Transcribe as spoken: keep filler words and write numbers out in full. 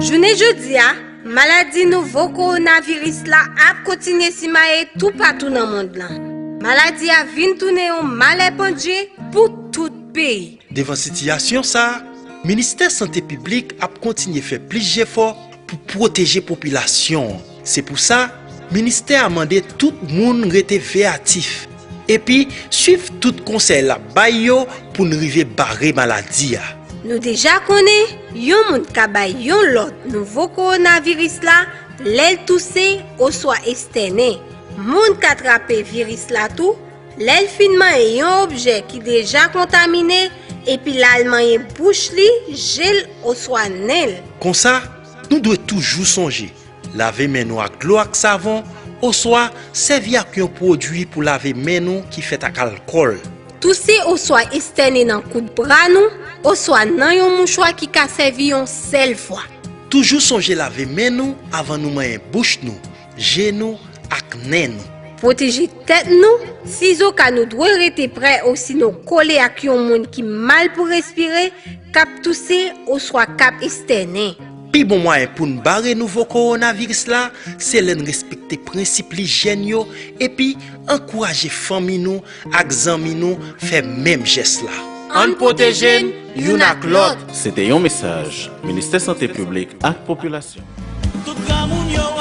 Jounen jodi a, maladi nouvo kowonaviris la ap kontinye simaye toupatou nan mond lan. Maladi a vin tounen yon malè pandye pou tout peyi. Devan sitiyasyon sa a, Ministè Sante Piblik ap kontinye fè plis jefò pou pwoteje popilasyon an. Se pou sa, ministè a mande tout moun rete veyatif epi swiv tout konsèy l ap bay yo pou n rive bare maladi a. Nou deja konnen yon moun ka bay yon lòt nouvo kowonaviris la lè l touse oswa estènen. Moun ka trape viris la tou lè l fin manyen yon objè ki deja kontamine epi l al manyen bouch li, je l oswa nen l. Konsa, nou dwe toujou sonje lave men nou ak dlo ak savon oswa sèvi ak yon pwodui pou lave men nou ki fèt ak alkòl. Touse oswa estènen nan koud bra nou oswa nan yon mouchwa ki ka sèvi yon sèl fwa. Toujou sonje lave men nou avan nou manyen bouch nou, je nou ak nen nou. Pwoteje tèt nou sizoka nou dwe rete prè osinon kole ak yon moun ki mal pou respire, k ap touse oswa k ap estènen. Pi bon mwayen pou n bare nouvo kowonaviris la se lè n respekte prensip lijyèn yo epi ankouraje fanmi nou ak zanmi nou fè menm jès la. Ann pwoteje n youn ak lòt. Se te yon mesaj Ministè Sante Piblik ak Popilasyon. Tout granmoun yo